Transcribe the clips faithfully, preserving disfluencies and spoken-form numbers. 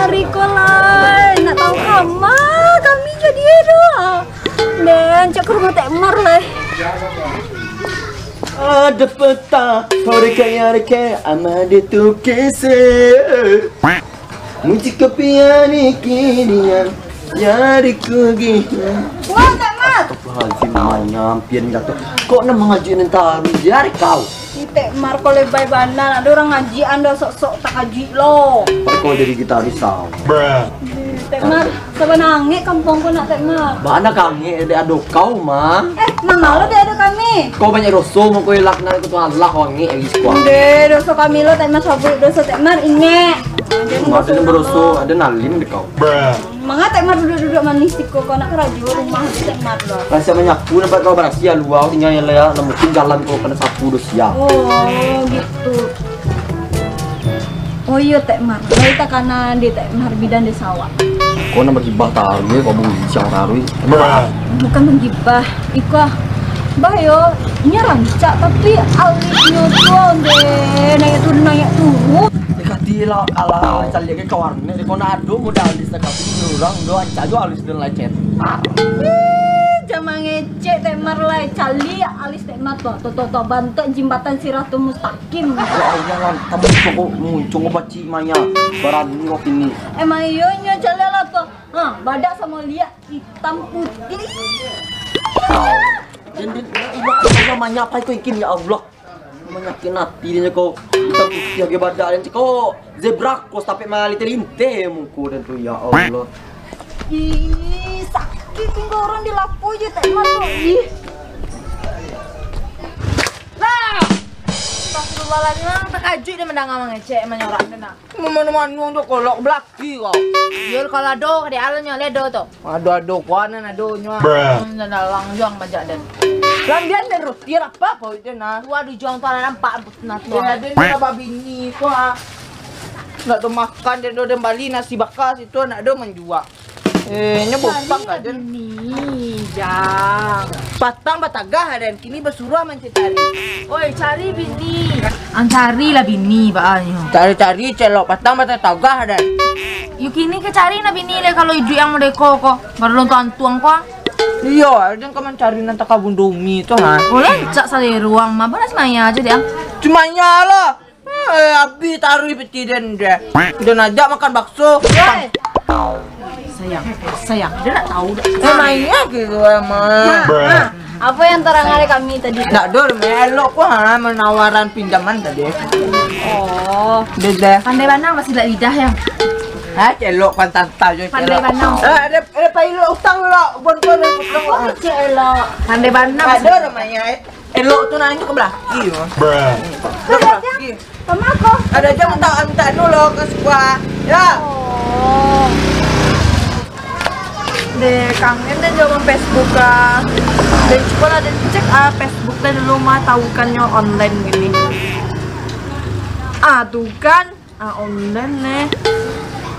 Riko lai, nak tahu kama kami jadi doa. Den, cak ka rumah Tek Mar lai. Ada peta, kau dekat, ya dekat, ama dia tu kisah. Muji kepian kini yang, ya dikugi. Wah, Tek Mar. Astagfirullahaladzim, manyampian jatuh. Kok nak mengaji nanti hari, ya kau? Ih, Tek Mar, ko lebai bana, ado urang ngaji, ando sok-sok takajuik lo. Kok kau jadi gitaris, tau? Tek Mar, sabanangek kampuang ko nak, Tek Mar. Bana kangek, dek ado kau, mah. Eh, manga lo dek ado kami? Kau banyak doso, mako elak nak ikut Allah, kau angek lagi sekuat. Nde, doso kami lo, Tek Mar, sabuik doso, Tek Mar, ingek. Ada yang bedoso, ada nalim dek kau. Manga Tek Mar duduak-duduak manih siko, kau nak karajo rumah Tek Mar lo. Rasa manyapu nampak kau barasiah, luar tinggal yang layak, nak mungkin jalan kau kena sapu doh siang. Oh, gitu. Oh iyo, Tek Mar. Lai takana di Tek Mar bidan desa awak. Kau nak bagibah taruih, kau bunyi siang taruih. Bukan bagibah. Iko ah. Bah yo, inyo rancak, tapi alisnyo tu onde naiak turun, naiak turun. Dekati lah, kalau caliak ke kawan ni, kau nak ado modal di sekali urang, do rancak jo alisnyo lai cetak. Ih, jan mangecek Tek Mar lai, caliak alis Tek Mar tu. Tu, tu, tu, bantuak jimbatan Siratul Mustaqim. Ya Allah, lantam muncung kau, muncung kau pacik maya. Barani kau kini. Emang iyo nyo caliak lah tu. Ha, badak samo liak, itam putiah. Ih. Jan, jan, ya Allah, ya Allah, manya apo itu ikin, ya Allah. Manyakik ati den ko. Itam putiah ge badak den ko. Zebra cross tapi malinteh-linteh muko den tu, ya Allah. Ih, sakik tinggal urang di lapo je Tek Mar tu. Ih. Lah! Astagfirullahaladzim, urang takajuik den mandanga mangecek, manyorak den nak. Mano-mano tu kolok belaki kau. Yo, kalau ado, kadek alanyo, ledo tu. Ado-ado, kuanan adonyo. Hmm, dan dalang juang majak den. Lambian den roti apa, apa itu nah? Waduh, juang tu alah nampak, nah tu. Dia ada ni babini tu, ah. Nak tu makan, dia do den bali nasi baka situ, nak do manjual. Eh, nyo bopang ka den. Bini, jang. Patang batagah den, kini basuruah mancari. Oi, cari bini. Ang carilah bini, baa nyo. Cari-cari celok patang batagah den. Yo kini ka cari na bini le, kalau iduik ang modeko ko. Baru lontuang-tuang ko ang. Iyo, den ka mancari nan takabun domi tu, ha. Oleh cak salero ang mah, balas maya aja deh ang. Cuma nyo lah. Eh, abih taruih piti den deh. Den ajak makan bakso. Weh. Sayang, sayang, dia nak tahu dah. Eh, maya gitu emang. Nah, nah, apa yang terang oleh kami tadi? Nak dur, elok ko ha menawaran pinjaman tadi. Oh. Deh, deh. Pandai banang masih lak lidah ya. Ha, celok kan tantau je. Pandai banang. Eh, ada ada pilot utang dulu. Bon bon utang. Apa cek elok? Pandai banang. Ada namanya. Elok tu nanya ke belaki tu. Bruh. Ke belaki. Sama aku. Ada aja minta minta dulu ke sekolah. Ya. Oh. Deh, kangen deh jaman Facebook ah. Deh, coba lah deh cek ah Facebook deh dulu mah tahu kan nyo online gini. Ah, tuh kan. Ah, online neh.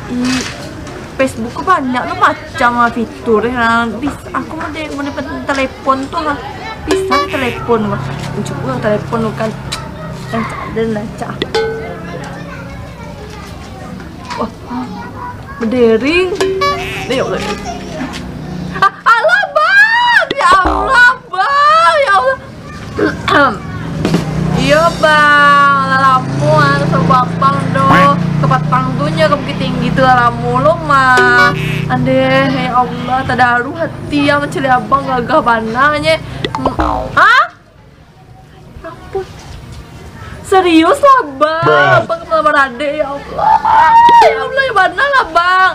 I Facebook ko banyak lo macam ah fitur eh. Ah, bis aku mode mode telepon tu ah. Bisa di telepon mah. Cubo telepon tu kan. Rancak den rancak. Wah. Bedering. Deh, ya Allah. Ah, alah, Bang. Ya Allah, Bang. Ya Allah. Iyo, Bang, lah lamo ah, sabuah abang doh. Kapatang tu nyo ka Bukittinggi tu lah lamo lo mah. Andeh, ya Allah, tadaruah hati yang mancari abang gagah bana nye. Hmm. Ha? Apo? Serius lah, Bang. Abang ka malamar adek, ya Allah. Ya Allah, yang bana lah, Bang.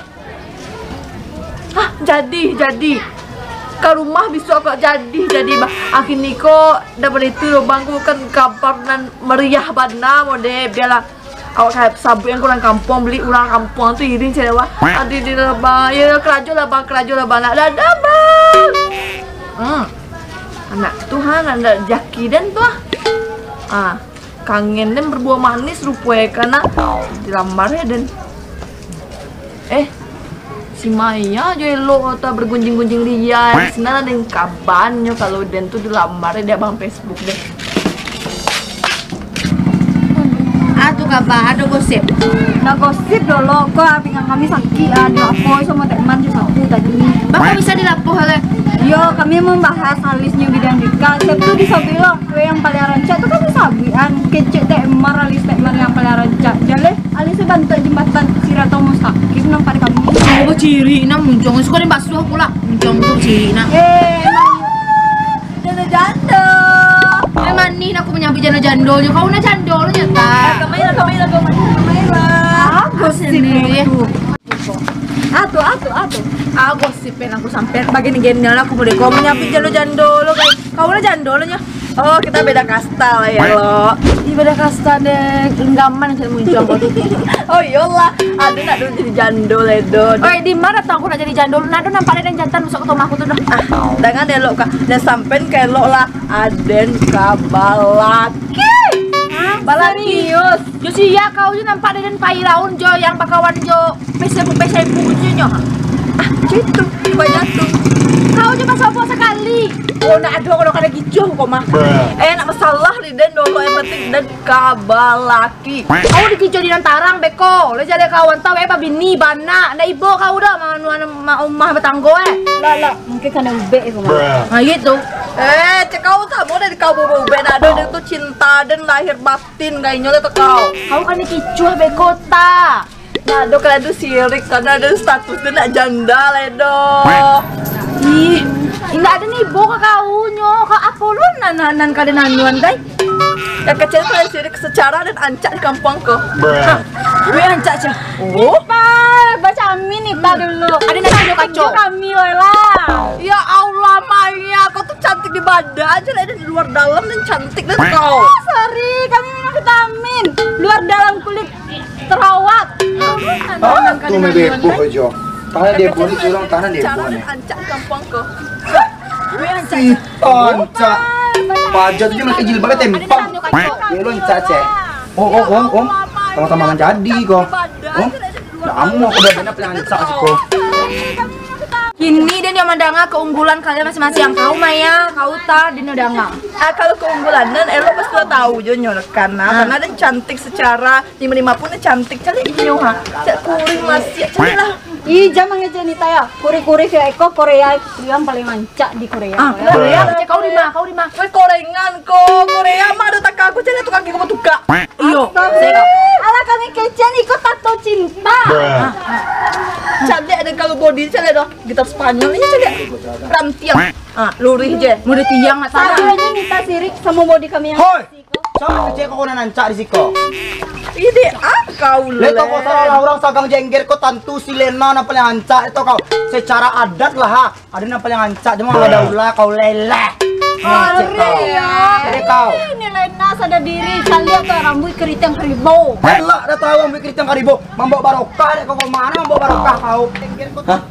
Hah, jadi, jadi. Ka rumah bisuak kok jadi, jadi, Bang. Akhirnyo ko, daripada itu, Bang, ko kan kabar nan meriah bana, mode, bialah. Awak ka sabuik yang urang kampuang, bali urang kampuang tu iring cari, Bang. Aduh, di dalam, Bang. Ya, karajo lah, Bang, karajo lah, Bang. Nak dadah, Bang. Hmm. Anak tu, ha, nak, nak jaki den tu, ah. Ah. Kangen den berbuah manis rupo e, kana dilamar e den. Eh, si Maya jo elok atau bergunjing-gunjing ria, sinan den kaban nyo kalau den tu dilamar e di abang Facebook den. Tu kaba, ado gosip. Nah, gosip dolo ko, ah, pinggang kami sakik, ah, dilapo samo Tekman jo sapu tadi. Baa bisa dilapo, le? Yo, kami mambahas alisnyo Bidan Dika. Siap tu disabuik lo, we yang paling rancak tu kan disabuikan. Kecek Tekman, alis Tekman yang paling rancak. Jaleh, alisnyo bantuak jambatan Siratul Mustaqim nan pado kami. Oh, baciri, nah, muncuang. Suko den basuah pulo. Muncuang tu baciri, nah. Eh, emang Jando-jando. Eh, manih nak aku manyambuik jando-jandonyo. Kau nah jandonyo, tak? Eh, kamailah, kamailah, kamailah, kamailah. Ah, gosip sini. Ah, tu, ah, tu, ah, tu. Ah, gosip yang aku sampai. Bagini-gini lah aku boleh. Kau manyambuik jando-jando lo, guys. Kau nah jando lo nyo. Oh, kita beda kasta lah ya, lo. Ih, beda kasta deh. Genggaman macam muncuang kau. Oh, iyolah. Ada nak dulu jadi jando, Ledo. Oi, di mana tahu aku nak jadi jando? Nado nampak den jantan masuk ke rumah aku tu dah. Ah, dengan elok kah? Dan sampean ka elok lah. Aden ka balaki. Hah? Balaki. Serius? Yo sia, kau je nampak den pai laun jo yang bakawan jo pesembu-pesembu je nyo. Ah, cuy tu, banyak tu. Kau je pasal buah sakali. Oh, nak ado kalau kada gicuh kau mah. Eh, nak masalah di den dulu yang penting den ka balaki. Kau dikicuah di nan tarang beko. Lah jadi kawan tau, eh, babini, banak. Ndak ibo kau dah, ma-, anu, anu, ma-, umah batanggo, eh. Lah, lah, mungkin kana ubek itu, Mak. Ha, gitu. Eh, cek kau samo dari kau baubek, nak ado dia tu cinta dan lahir batin, kainyo lah tu kau. Kau kan dikicuah beko, ta. Nah, do kalau ado sirik, karena ado status tu nak janda lah, do. Ih, indak ado nibo ka kau nyo. Kau apo lu nan, nan, nan kada nanuan, dai? Yang kecil tu sirik secara dan ancak di kampung ko. Hah, weh ancak cah. Oh. Nita, baca amin Nita dulu. Ada nak tunjuk kaco. Tunjuk kami, weh lah. Ya Allah, Maya, kau tu cantik di badan aja lah, di luar dalam dan cantik dan kau. Oh, sorry, kami memang vitamin. Luar dalam kulit terawat. Ah, tu mah deboh jo. Tanah deboh ni curang, tanah deboh ni. Si ancak. Paja tu je makai jilbab, tempak. Yo lo ancak, cek. Oh, oh, oh, oh. Sama-sama manjadi ko. Oh. Lamo ko dah bana paliang ancak siko. Kini dia nyo mandanga keunggulan kalian masing-masing. Kau Maya, kau Ta, dia nyo danga. Ah, kalau keunggulan nan elok pasti lah tahu jo nyo kan. Nah, karena dia cantik secara lima-lima pun dia cantik. Cari inyo ha. Cak kuring masih cari lah. Ih, jangan ngejek Nita ya. Kuri-kuri kayak eko Korea, yang paling rancak di Korea. Ah, Korea. Korea. Cek kau di mana? Kau di mana? Weh, korengan ko. Korea mah ada tak aku cari tu kaki kamu tukak. Iyo. Astaga. Alah kami kecen iko tato cinta. Caliak ada kalau body caliak doh. Gitar Spanyol ni caliak. Rantiang. Ah, lurih je. Mode tiang nak salah. Satu aja minta sirik sama body kami yang Hoi! Siapa kecek kau nan ancak di siko? Ini ah kau Leto kau salah urang sagang jengger ko tantu si Lena nan paling ancak itu kau. Secara adat lah ha. Ada nan paling ancak cuma ada ulah kau leleh. Nah, cek kau. Jadi kau. Ini Lena sadar diri, caliak tu rambuik keriting keribo. Elak dah tahu rambuik keriting keribo. Mambawa barokah dek kau, kau mana mambawa barokah kau? Hah?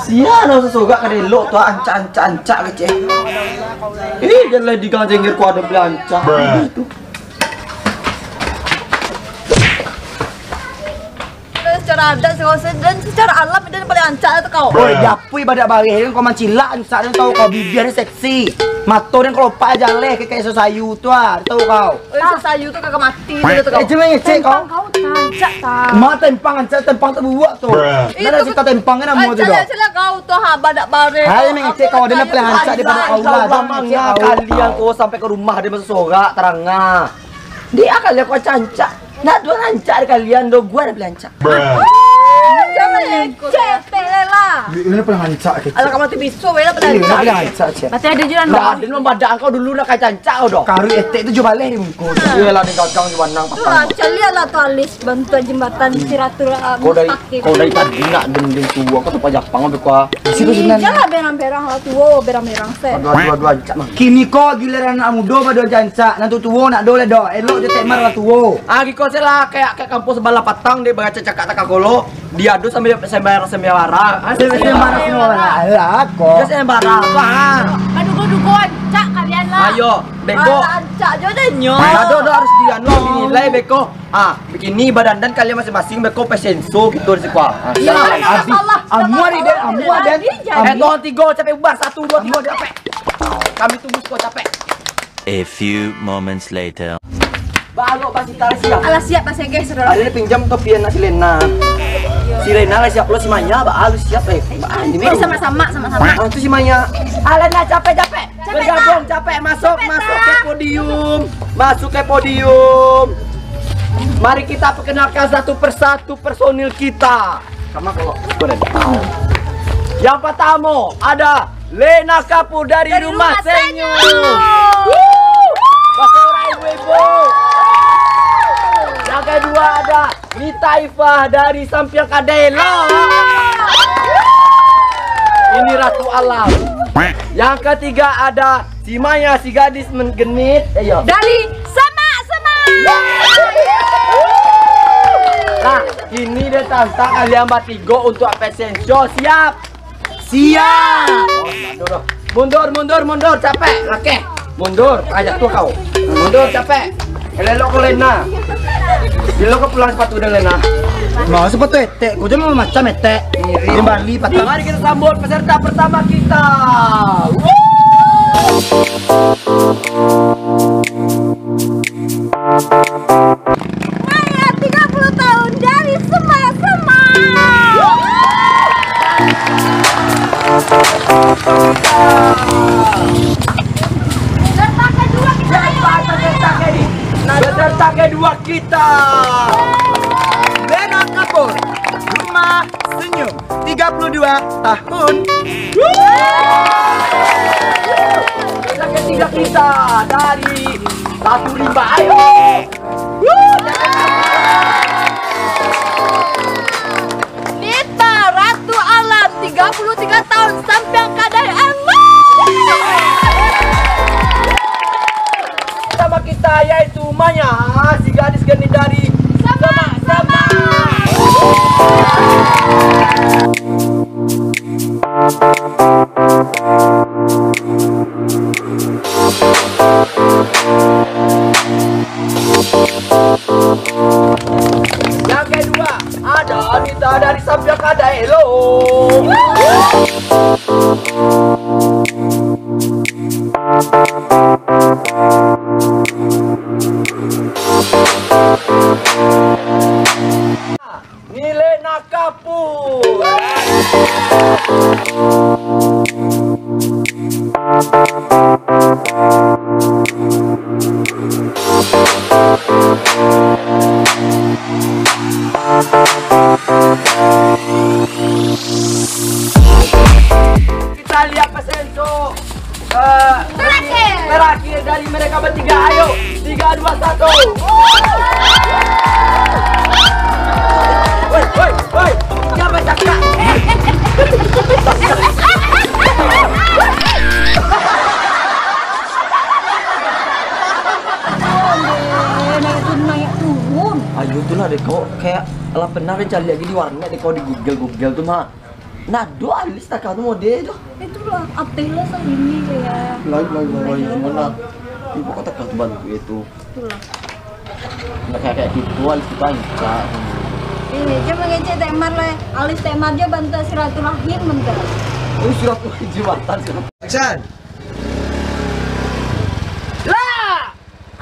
Sia no sasogak ka delok tu ancak-ancak-ancak kecek. Eh, jan lah digang jengger ko ada belancak. Bruh. Itu. Secara adat, secara, dan secara alam itu yang paling ancak tu kau. Oi, japui badak bareh ni kau mancilak ancak ni tau kau, bibia ni seksi. Mato ni kelopak jaleh kayak, kayak iso sayu tu ah, tau kau. Oh, iso sayu tu kagak mati tu kau. Eh, cuma ngecek kau. Tempang kau ancak ta. Ma tempang ancak, tempang tu buak tu. Bruh. Nana cerita tempang kan nama tu dah. Ancak lah kau tu ha, badak bareh. Hai, mengecek kau, dia nak pelihara ancak daripada kau lah. Kalian kau sampai ke rumah dia masuk sorak, terang ah. Dia kalian kau ancak. Nak dua rancak dari kalian, do gua ada belancak. Bruh. Ah, jangan leceh, pele lah. Ini paling rancak kecek. Alah, kamu tu bisu, weh lah. Ini paling rancak, cek. Pasti ada je lah. Lah, ada nama badak kau dulu nak kacau rancak kau doh. Karu etek tu jual baleh di bungkus. Iyalah, di gagang jual nang. Tu rancak, lihatlah tu alis bantuan jembatan silaturahmi. Kau dari, kau dari tadi nak dendeng tua kau tempat Japang apa kau? Ih, jangan berang-berang lah tuo, berang-berang se. Aduh, aduh, aduh, ancak mah. Kini ko giliran anak mudo pado ancak, nan tuo-tuo nak do lah do. Elok je tek mar lah tuo. Ah, giko se lah, kayak, kayak kampung sebelah patang deh, baca cakak takah kolo. Diadu sambil sembarang-sembarang. Ah, sembarang-sembarang. Alah, ko. Dia sembarang apa? Badugo-dugo ancak kalian lah. Ayo, beko. Alah, ancak jo deh nyo. Ado, ado harus dianu, dinilai beko. Ah, bikini badandan kalian masing-masing, beko pesenso gitu di siko. Ah, iya, salah. Amuah ni, Den, amuah, Den. Eh, tuan tigo, capek bubar. Satu, dua, tiga, capek. Kami tunggu siko capek. A few moments later. Balok, Bang Sita, lah siap? Alah, siap lah, segeh, saudara. Ada pinjam topi anak si Lena. Si Lena lah siap lo, si Maya, ba, lu siap, eh. Ba, ini jadi mah. Sama-sama, sama-sama. Ah, tu si Maya. Ah, Lena, capek, capek. Capek, bergabung, tak? Capek. Masuk, capek, masuk tak? Ke podium. Masuk ke podium. Mari kita perkenalkan satu persatu personil kita. Sama kok. Boleh. Yang pertama, ada Lena Kapur dari Rumah Senyum. Rumah Senyum. Wuh. Kasih orang ibu-ibu. Yang kedua ada Nita Ifah dari Sampiang Kadai lo. Ini Ratu Alam. Yang ketiga ada si Maya, si gadis menggenit. Eh, yo. Dari Semak-Semak. Nah, ini dia tantang kalian batigo untuk fashion show. Siap? Siap. Oh, aduh, aduh. Mundur, mundur, mundur, capek, lakeh. Mundur, aja tuh kau. Mundur, capek. Elok-elok kau, Lena. Elok kau pulang sepatu dah, Lena. Nah, sepatu etek, kau jangan macam etek. Iri. Kembali patah. Mari kita sambut peserta pertama kita. Maya, tiga puluh tahun, dari Semak-Semak. Peserta kedua kita, ayo. Peserta kedua kita, Lena Kapur, Rumah Senyum, tiga puluh dua tahun. Peserta ketiga kita dari Ratu Rimba, ayo. Nita Ratu Alam, tiga puluh tiga tahun, Sampiang Kadai Alam. Sama kita, yaitu Maya, si gadis genit dari Semak-Semak. Yang kedua, ada Anita dari Sampiang Kadai lo. Ni Lena Kapur. Kita lihat fashion show, eh, terakhir. Terakhir dari mereka bertiga. Ayo, tiga, dua, satu. Woi, woi, woi. Jangan cakap. Naik turun, naik turun. Ayo, itulah deh, kau kayak lah pernah deh cari lagi di warnet deh, kau di Google, Google tu mah. Nah, do alis takah tu mode tu. Itulah, apel lah sahini je ya. Lain, lain, lain, lain, mana? Ibu kau takah tu bantu itu. Itulah. Nak kayak, kayak gitu, alis kita angkat. Eh, dia mengecek Tekmar lah. Alis Tekmar dia bantu silaturahim bentar. Oh, silaturahim jembatan, silaturahim. Action. Lah!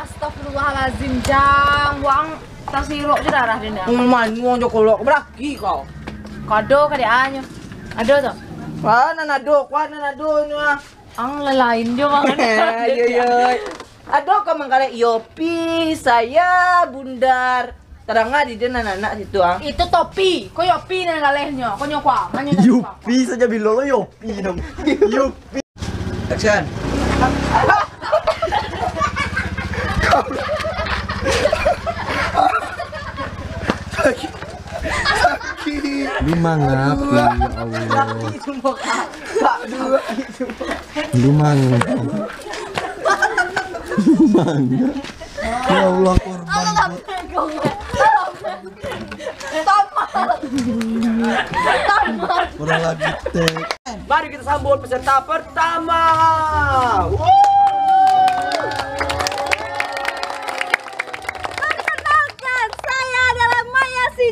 Astagfirullahalazim, Jang. Wang tasirok je darah dia, Jang. Manu jo kolok, beraki kau. Kado ka dia anyo. Ado tu? Wah, nan ado, kuah nan ado ni ah. Ang lalain jo, Bang. Yo, yo. Ado ka manggalek Yopi, saya, Bundar. Tadanga di den anak-anak situ ah. Itu topi. Ko Yopi nan galehnyo. Ko nyo kuah. Manyo tadi Yopi saja bilo lo Yopi dong. Yopi. Action. Sakit. Sakit. Lu mangap, ya Allah. Sakit, sumpah, Kak. Kak, dua, itu. Lu mangap. Lu mangap. Ya Allah, korban. Tamat. Tamat. Kurang lagi teh. Mari kita sambut peserta pertama. Wuh. Perkenalkan, saya adalah Maya si